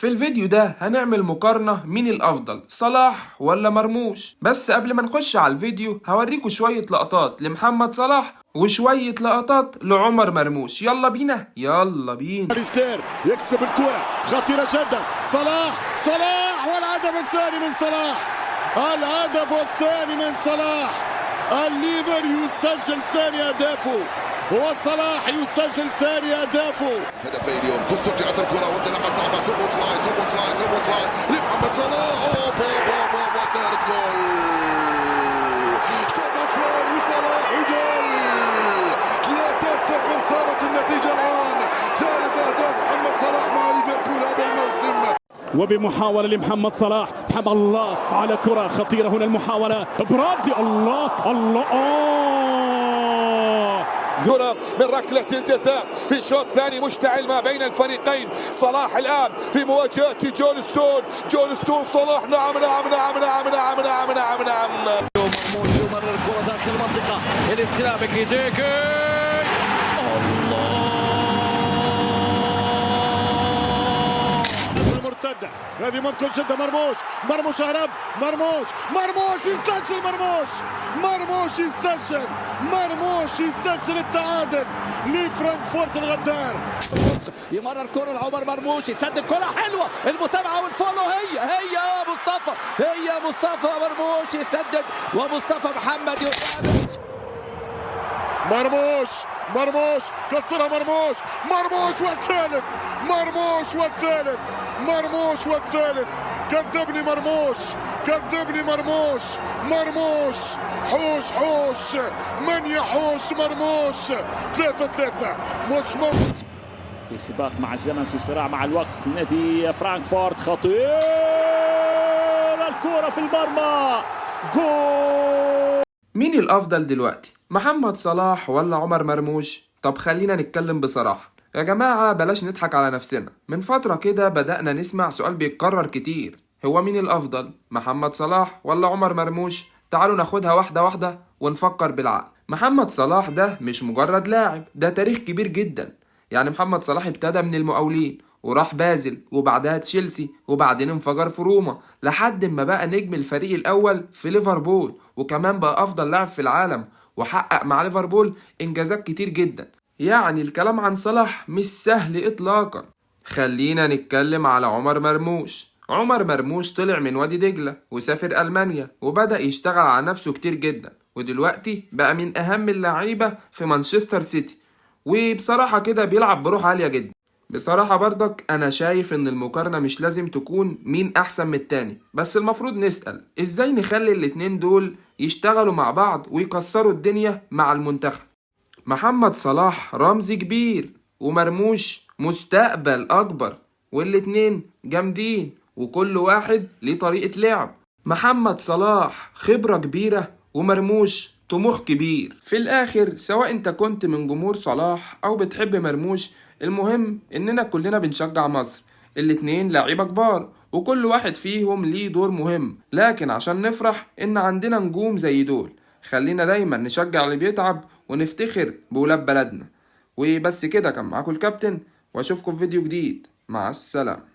في الفيديو ده هنعمل مقارنة مين الأفضل، صلاح ولا مرموش. بس قبل ما نخش على الفيديو هوريكم شوية لقطات لمحمد صلاح وشوية لقطات لعمر مرموش. يلا بينا يلا بينا. أليستير يكسب الكرة، خطيرة جدا. صلاح، صلاح، والهدف الثاني من صلاح، الهدف الثاني من صلاح. الليفر يسجل ثاني أهدافه، وصلاح يسجل ثاني أهدافه. هدفين اليوم. استرجعت الكرة وانطلاقة صعبة. سوبوسلاي، سوبوسلاي، سوبوسلاي لمحمد صلاح. أوه، بو بو بو بو، ثالث جول. سوبوسلاي وصلاح وجول. 3-0 صارت النتيجة الآن. ثالث أهداف محمد صلاح مع ليفربول هذا الموسم. وبمحاولة لمحمد صلاح. محمد، الله على كرة خطيرة هنا، المحاولة، برادلي، الله الله، آه. كرة من ركلة الجزاء في شوط ثاني مشتعل ما بين الفريقين. صلاح الآن في مواجهة جون ستون، جون ستون، صلاح، نعم نعم نعم نعم نعم نعم نعم نعم. مرموش يمرر الكرة داخل المنطقة، الاستلام، كيتيكي، الله! المرتدة هذه ممكن جدا. مرموش، مرموش هرب، مرموش، مرموش يسجل، مرموش، مرموش يسجل، مرموش يسجل التعادل لفرانكفورت الغدار. يمرر كرة لعمر مرموش، يسدد كرة حلوة، المتابعة وال follow، هي هي يا مصطفى، هي يا مصطفى. مرموش يسدد ومصطفى محمد يتابع. مرموش، مرموش كسرها، مرموش، مرموش والثالث، مرموش والثالث، مرموش والثالث. كذبني مرموش، كذبني مرموش. مرموش حوش، حوش، من يحوش مرموش. 3-3، مش ممكن. في سباق مع الزمن، في صراع مع الوقت، نادي فرانكفورت. خطير، الكرة في المرمى، جول! مين الأفضل دلوقتي، محمد صلاح ولا عمر مرموش؟ طب خلينا نتكلم بصراحة يا جماعة، بلاش نضحك على نفسنا. من فترة كده بدأنا نسمع سؤال بيتكرر كتير، هو مين الأفضل، محمد صلاح ولا عمر مرموش؟ تعالوا ناخدها واحدة واحدة ونفكر بالعقل. محمد صلاح ده مش مجرد لاعب، ده تاريخ كبير جدا. يعني محمد صلاح ابتدى من المقاولين وراح بازل وبعدها تشيلسي وبعدين انفجر في روما لحد ما بقى نجم الفريق الأول في ليفربول، وكمان بقى أفضل لاعب في العالم وحقق مع ليفربول إنجازات كتير جدا. يعني الكلام عن صلاح مش سهل إطلاقا. خلينا نتكلم على عمر مرموش. عمر مرموش طلع من وادي دجلة وسافر ألمانيا وبدأ يشتغل على نفسه كتير جدا، ودلوقتي بقى من أهم اللعيبة في مانشستر سيتي، وبصراحة كده بيلعب بروح عالية جدا. بصراحة برضك أنا شايف إن المقارنة مش لازم تكون مين أحسن من التاني، بس المفروض نسأل إزاي نخلي الاتنين دول يشتغلوا مع بعض ويكسروا الدنيا مع المنتخب. محمد صلاح رمز كبير ومرموش مستقبل أكبر، والاتنين جامدين وكل واحد ليه طريقة لعب. محمد صلاح خبرة كبيرة ومرموش طموح كبير. في الآخر سواء انت كنت من جمهور صلاح أو بتحب مرموش، المهم إننا كلنا بنشجع مصر. الاتنين لعيبة كبار وكل واحد فيهم ليه دور مهم، لكن عشان نفرح إن عندنا نجوم زي دول خلينا دايما نشجع اللي بيتعب ونفتخر بولاد بلدنا. وبس كده، كان معاكم الكابتن، واشوفكم في فيديو جديد. مع السلامة.